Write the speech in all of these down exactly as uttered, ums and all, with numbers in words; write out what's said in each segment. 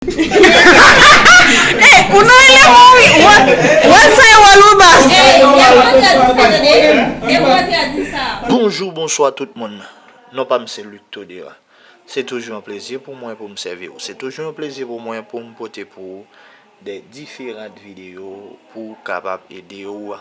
Ou nan eleman wi. Wè sa e wòl ou baz. Bonjou, bonswa tout moun. Non pa m se Luc Todera. Se toujou yon plezi pou mwen pou m sèvi w. Se toujou yon plezi pou mwen pou m pote pou ou de diferan videyo pou kapab ede w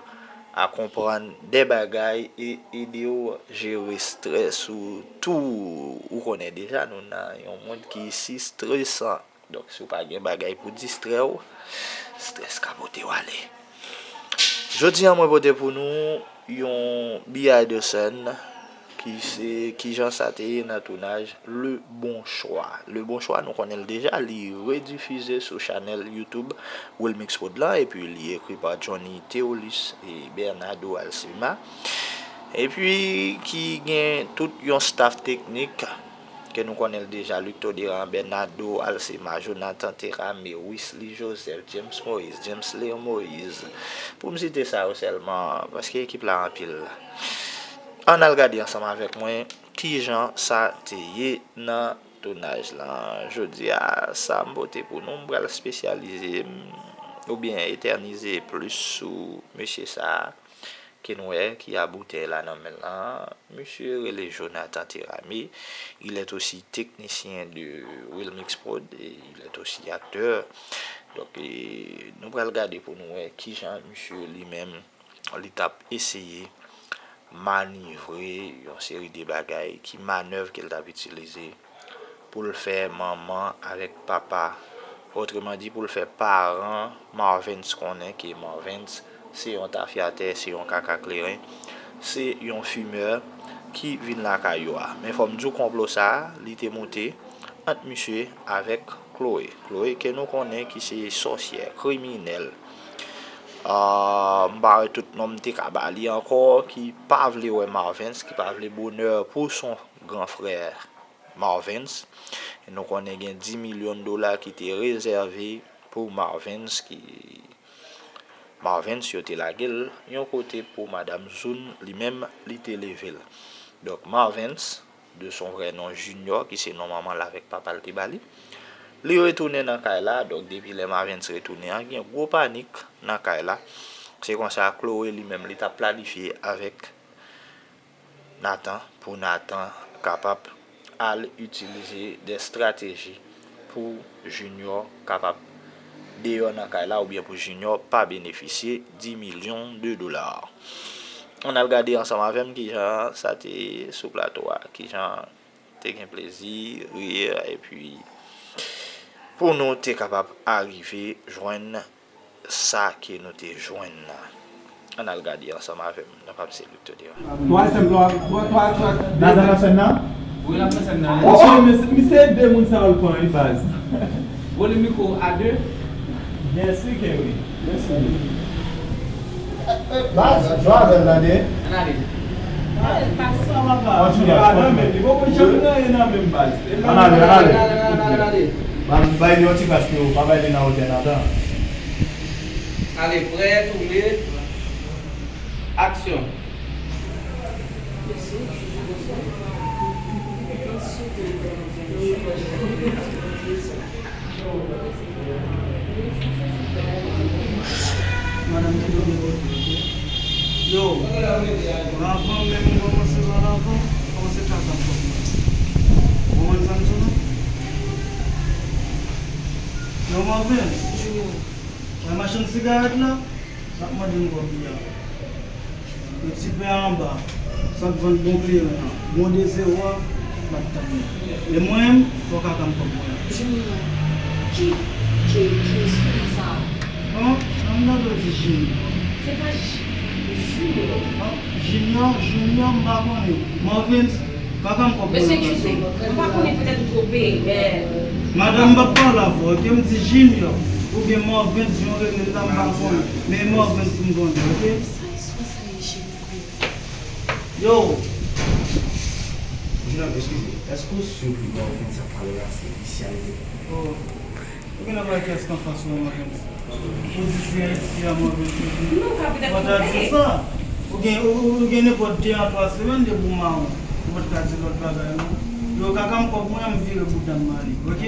a konprann de bagay e ede w jere strès ou tou. Ou konnen deja nou nan yon mond ki si stresan. Donk si w pa gen bagay pou distrè w, strès ka pote w ale. Jodi a mwen pote pou nou yon behind the scene ki se kijan sa te ye nan tounaj Le Bon Choix. Le Bon Choix nou konnen l deja, li redifize sou chanèl YouTube Wilmix Prod lan epi li ekri pa Johnny Theolis e Bernardo Alcima epi ki gen tout yon staff teknik ke nou konnen l deja, Luc Todera, Bernardo Alcima, Jonathan Terame, Wisly Joseph, James Moïse, James Léon Moïse, pou m site sa yo sèlman, paske ekip la anpil. Ann al gade ansanm avèk mwen kijan sa te ye nan tounaj lan. Jodi a, sa m pote pou nou, m pral espesyalize m oubyen etènize plis sou mesye sa a ke nou wè ki a boutèy la nan men l lan. Misye rele Jonathan Terame. Il est aussi technicien de Wilmix Prod et il est aussi acteur. Donk, e, nou pral gade pou nou wè kijan misye li menm li t ap eseye manevre yon seri de bagay, ki manèv ke l t ap itilize pou l fè manman avèk papa, otreman di, pou l fè paran Marvens konnen ke Marvens se yon tafyatè, se yon kaka kleren, se yon fimè ki vin lakay yo a. Men fò m di w konplo sa a, li te moute ant misye avèk Chloé. Chloé ke nou konnen ki se sòsyè, kriminèl. Ah, m pa wè tout non m te ka ba li ankò, ki pa vle wè Marvens, ki pa vle bonè pou son gran frè Marvens. Nou konnen gen dis milyon dola ki te rezève pou Marvens, ki Marvens yo te lage l yon kote pou madanm Zoun li menm li te leve l. Donk Marvens, de son vrè non Junior, ki se non manman l avèk papa l te ba li, li retounen nan kay la. Donk depi lè Marvens retounen an, gen gwo panik nan kay la. Se konsa Chloé li menm li t ap planifye avèk Nathan pou Nathan kapab al itilize de estrateji pou Junior kapab deyò nan kay la oubyen pou Junior pa benefisye dis milyon de dola. Ann al gade ansanm avè m kijan sa te ye sou plato a, kijan te gen plezi, ri, epi pou nou te kapab arive jwenn sa ke nou te jwenn nan. Ann al gade ansanm avè m nan Pap Selik Todera. Twa sèm, twa, twa, twa, twa, Nada nan sèn nan? Wi, l ap nan sèn nan. Oh, oh! Misye, misye de moun sa yo l pran, wi, baz. Volim mikwo a de. Byen si ke wi. Mèsi. Baz, jwe avè l tande. Ann ale. Kontinye, kontinye. Li poko janm gen anyen nan men m, baz. Ann ale, ann ale. Ann ale, ann ale, ann ale. Ban, bay li yon ti kras pou yo, pa bay li nan wotè Nathan. Ale, prè, toune. Aksyon. Madanm ki dwe gen otorite. Yo, avan menm m kòmanse pale avè w, kòmanse kaka m kòb mwen. Ou konprann sa m di w la? Yo, Marvens. Wè machann sigarèt la? L ap mande m kòb li a. Yo ti pè anba, sa k vann bon kleren an, bon de zewo a, m ap tann li. E mwen menm, fò kaka m kòb mwen an. Junior, ki, ki, ki espri sa? An, nan m tande w di Junior. Se pa J-, Junior. An, Junior, Junior, m pa konnen. Marvens, kaka m kòb mwen an. Mesye, eskize m, m pa konnen, petèt m twonpe, men... Madanm, m p ap pale avè w, oke? M di Junior, oubyen Marvens, jan w rele l la, m pa konnen. Men Marvens m konnen, oke? Sa espri sa ye, Junior? Yo! Junior, eskize, èske w si ke Marvens ap pale la se isi a li te vin? Oh. Ou genlè pa wè kiyès k anfas ou an, Marvens? Ou di se isi a Marvens te vin? Non, ka petèt twonpe. Fò ta di sa. Ou gen, ou, ou gen nenpòt de a twa semèn depi w mawon. Ou pa t ka di lòt bagay, non. Yo, kaka m kòb mwen an, m vire bouda m ale, oke?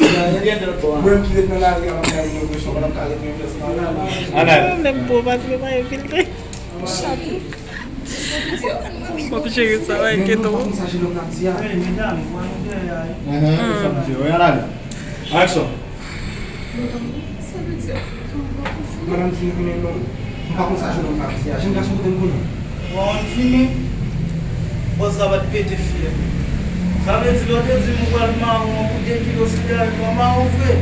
sigarèt. Mwen menm ki ret nan lari a, m ap gade yon presyon, m ap ka ret yon presyon. Ann al. Lè m bo, paske pa enfiltre. Chato. M ap jere sa, pa enkyete w. Medam, vwa nou dèyè a, wi. Mhm. Sa m di, wi, ann ale. Aksyon. Madanm di, men non, m pa konn sa jennonm nan ap di a. Jenn gason, kote m konnen? Bon, ann fini. Bòs la pa t pete fyèl. Sa vle di, lè w te di m ou pral mare w pou de kilo sigarèt, w a mare w vre.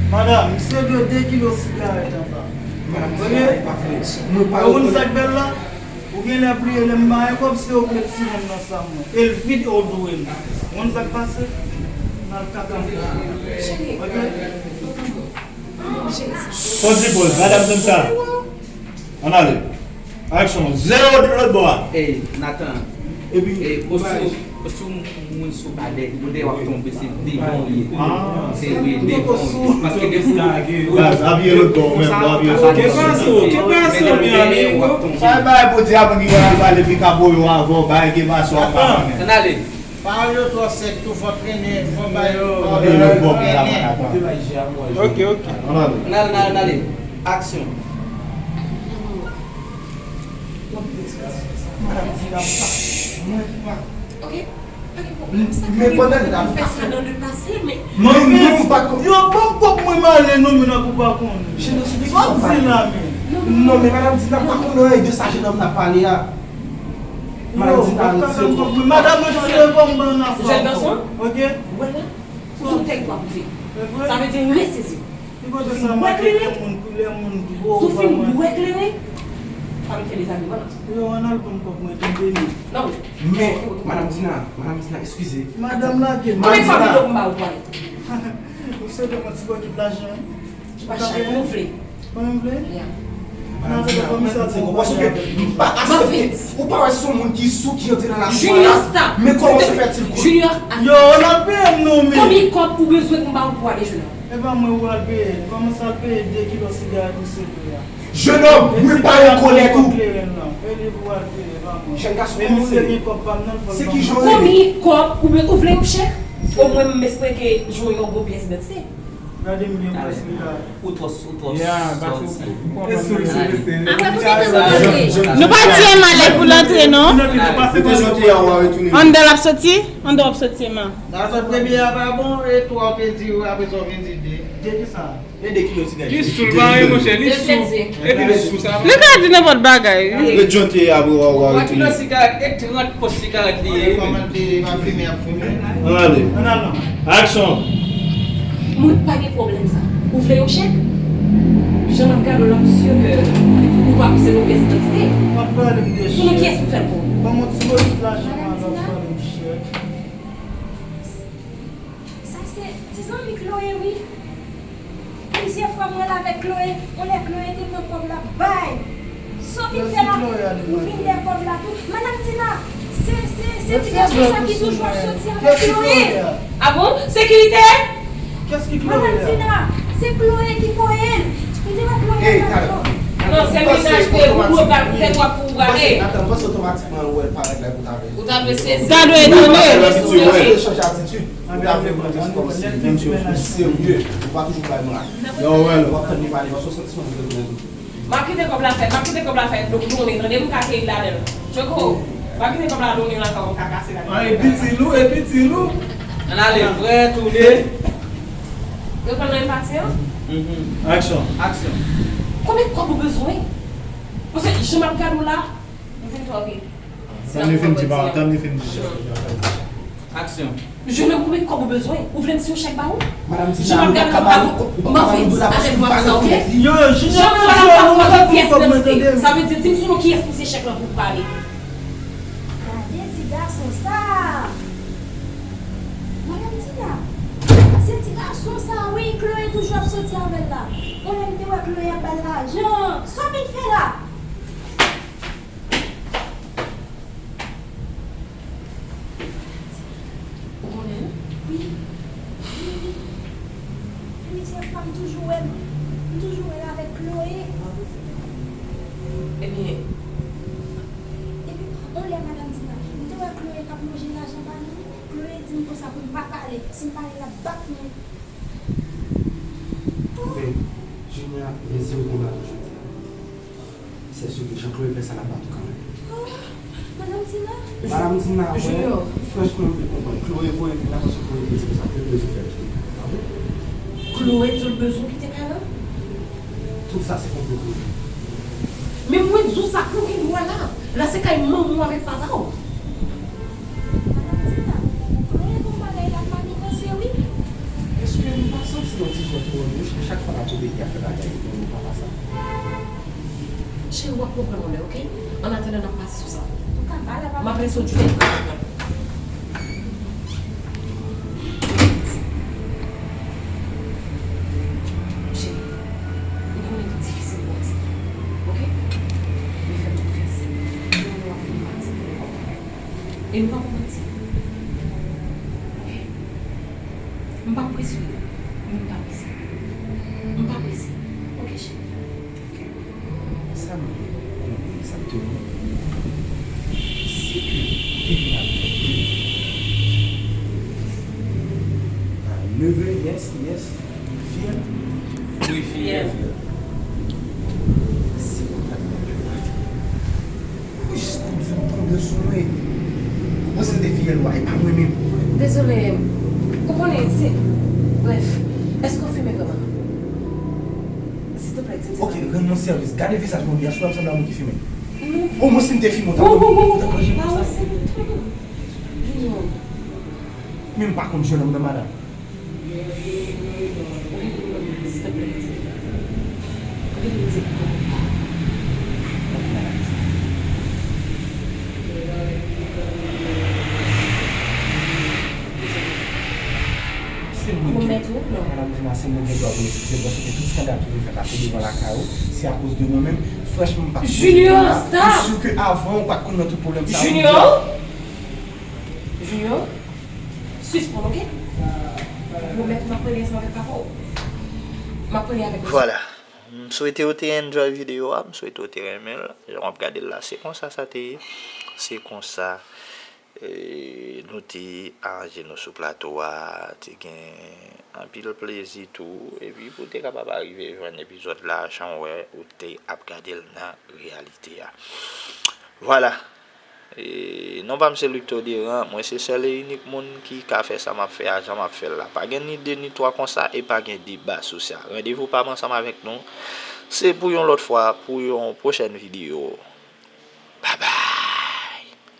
Madanm, misye dwe de kilo sigarèt anba. Madanm, sigarèt pa vre. Mwen pa rekonèt. Ou konn sa k bèl la? Ou genlè bliye lè m ba yon kòb, se ou k met ti men m nan sa mwen. E l vid e w dwe m. Ou konn sa k pase? M al kaka m kaka. Ok? Fon ti poz, madanm tann sa. Ann ale. Aksyon. Zewo de lòt bò a. Ey, Nathan. Epi, ey, poz ou. Sou moun sou balèt, ou dèyè w ap tonbe, se devan w ye. Se wi, devan w ye. Paske gen moun. Baz, apiye lòt bò, ou menm, ou apiye sou. Ke paso, ke paso, mi amigo? Sa e bagay pou di a, moun ki konn al pale, pi ka voye w avè w, bagay ke paso a pa konnen. Ann ale. Pawòl yo twò sèk tou, fò trennen, fò bay pawòl yo trennen. Ok, ok. Ann ale. Ann ale, ann ale, ann ale. Aksyon. Madanm Dina, mwen pa, mwen pa. Ok. Men pandan l t ap fè sa nan lepase, men. Mwen menm m pa t konn. Yo, ban m kòb mwen m ale non, men nan pou pa konnen. Sa w di la, men? Non, men madanm Dina pa konnen anyen de sa jennonm nan pale a. Madanm Dina retire kòb. Madanm retire kòb m ban nan fè. Jèn gason? Ok. Ou wè la? Ou sou tèritwa prive. Sa vle di resezi. Li konn sa make lè moun, lè moun gwo. Si w fin bwè kleren, pa vin fè dezagreman nan. Yo, ann al pran kòb mwen, tonbe nou. Non. Men, madanm Dina, madanm Dina, eskize. Madanm lage m. Konbyen fwa m di w pou m ba w pwale? Ou se de mwen ti bò ki plajan. Ou pa chay, ou vle. Mwen vle? Yeah. Madanm Dina, mwen di w, paske m pa aksepte. Ou pa wè se yon moun ki sou ki antre nan lakou a la. Junior, stop. Men kòman se fè ti l kout? Junior, yo, ann al peye m non, men. Konbyen kòb ou bezwen pou m ba w pwale, junior? E pa mwen ou al peye. Kòmanse al peye de kilo sigarèt misye vle a. Jennonm, mwen pa rekonèt ou. E li pou al peye, e pa mwen. Jèn gason, kòman w rele? Se ki jan w rele? Konbyen kòb ou be-, ou vle yon chèk? Omwen m espere ke jwenn yon bon pyès idantite. Gade m byen près li ka. Ou twò, ou twò sòti. E sou l, sou l, sou l. Apre pou te pase. Nou pa di Emma lè pou l antre, non? Anndan l ap soti? Anndan w ap soti, Emma. Nan sa premye a pa bon, e twa w te di, apre sa w vin di de. De ki sa? E de kilo sigarèt. Li sou l, pa yon monchè, li sou. Epi li sou sa. Li ka di nenpòt bagay. Ret jan w te ye a, bro, w a, w a retounen. Twa kilo sigarèt e trant pòch sigarèt li ye. Kòman te pa fimen ap fimen? Ann ale. Ann al non. Aksyon. Mwen pa gen pwoblèm sa. Ou vle yon chèk? Jan m ap gade w la, m si ke ou pa pouse nou pyès idantite. Sou non kiyès m fè l pou ou? Ban m yon ti bout lajan, madanm, ban m chèk. Sa se ti zanmi Chloé, wi. Plizyè fwa mwen la avèk Chloé, yon lè Chloé te pran kòb la bay. Sa w vin fè la, ou vin dèyè kòb la tou. Madanm Dina, se, se, se ti gason sa ki toujou ap soti avèk Chloé. Ah bon? Sekirite? Madanm Dina, se Chloé ki voye l. Li te wè Chloé ap pran kòb. Non, se mennaj ke ou dwe ba l poutèt w ap pou ou prale. Atann, panse otomatikman ou wè l parèt la pou ta vle. Ou ta dwe sezi. Ou ta dwe etone. Ou ta dwe chanje atitid. Ou ta vle pran jan kòm si, menm si ou serye, ou pa toujou bay mwen. Yo, wè l. W ap tann li pale, paske w santi son vle tounen. M ap kite kòb la fè, m ap kite kòb la fè, donk tounen, tande, m ka keyi ladan l. Tchoko, m ap kite kòb la tounen lakay ou, m ka kase ladan l. Ah, e piti lou, e piti lou. Ann ale, prè, tounen. Yo pran nan pati an? Mhm. Aksyon. Aksyon. Konbyen kòb ou bezwen? Paske jan m ap gade w la, m vin twò vit. Tann li fin di pa, tann li fin di chèf li. Aksyon. Junior, konbyen kòb ou bezwen? Ou vle m siyen yon chèk ba ou? Madanm Tina, nou pa ka ba nou, nou pa ka ba nou dola paske nou pa gen kòb. Yo, Junior, jan m pale avè w, m pa konn pyès nan tete. Sa vle di, di m sou non kiyès pou siyen chèk lan pou m pale. Gade ti gason sa! Madanm Tina, se ti gason sa wi, Chloé toujou ap soti avè l la. Bon, lè m te wè Chloé ap ba l lajan, sa w vin fè la? Ou konnen l? Wi. Wi, wi. Wi, chèf la, m toujou wè l. M toujou wè l avèk Chloé. Ebyen. Epi, yon lè, madanm Tina, m te wè Chloé k ap manje lajan pa nou. Chloé di m konsa pou m pa pale. Si m pale, l ap bat mwen. Men, Junior, mèsi pou konba nou jodi a. Se sou ke jan Chloé fè sa, l ap bat ou kanmenm. Oh, Madanm Tina. Madanm Tina, mwen, Junior, franchman, m vle konprann. Chloé voye vin la paske Chloé te di konsa ke l bezwen fè l kite kay la, wi. Chloé di w l bezwen w kite kay la? Tout sa se konplo Chloé. Men mwen di w sa pou ki dwa la. La se kay manman w avèk papa w. Madanm Tina, Chloé gon bagay l ap maniganse wi. Èske m pa santi yon ti jan twò louch a chak fwa n ap obeye a fè bagay pou nou papa sa? Cheri, w ap konprann yon lè, oke? Annatandan, n ap pase sou sa. M ap lese w di w konprann. Cheri, m konnen li difisil pou w aksepte, oke? Men fè m konfyans. Yon lè w ap fini pa aksepte yon kòb. E nou pa pou manti. Oke? M p ap prese w, men m pa prese. M pa prese. Oke, cheri? Oke. Sa m vle konnen egzakteman, se ke ou te vin avèk a neve, yes, yes, fiyèl? Wi, fiyèl. Fiyèl. Si kontrè m pa fiyèl. Ou jis konn di m tonbe sou mwen. Ou panse se te fiyèl ou a, e pa mwen menm. Dezole, ou konnen, se, brèf, èske w fimen vrèman? Silteplè, di m sa. Oke, rann mwen sèvis. Gade vizaj mwen, yè swa m sanble a moun ki fimen. Non. Omwen si m te fimen, ou t ap, ou t ap manje m konsa. Men m pa konn jennonm nan, madanm. Se mwen ki, madanm Tina, se mwen ki gen dwa pou eskize m paske tout skandal ki vin fèt la se devan lakay ou, se akoz de mwen menm. Franchman, m pa t sipoze vin la. M si ke avan ou pa t konn nan tout pwoblèm sa yo. Junior? Junior? Sispann, oke? Pwomèt m ap rele ansanm avèk papa w. M ap rele avèk mesye. Vwala. M swete w te enjoy videyo a, m swete w te renmen l. Jan w ap gade l la, se konsa sa te ye. Se konsa, e, nou te aranje nou sou plato a, te gen anpil plezi tou. Epi pou te kapab arive jwenn epizòd la, jan w wè, ou te ap gade l nan reyalite a. Vwala. E, non pa m se Luc Toderan, mwen se sèl e inik moun ki ka fè sa m ap fè a, jan m ap fè l la. Pa gen ni de ni twa konsa e pa gen deba sou sa. Randevou pa m ansanm avèk nou. Se pou yon lòt fwa, pou yon pwochèn videyo.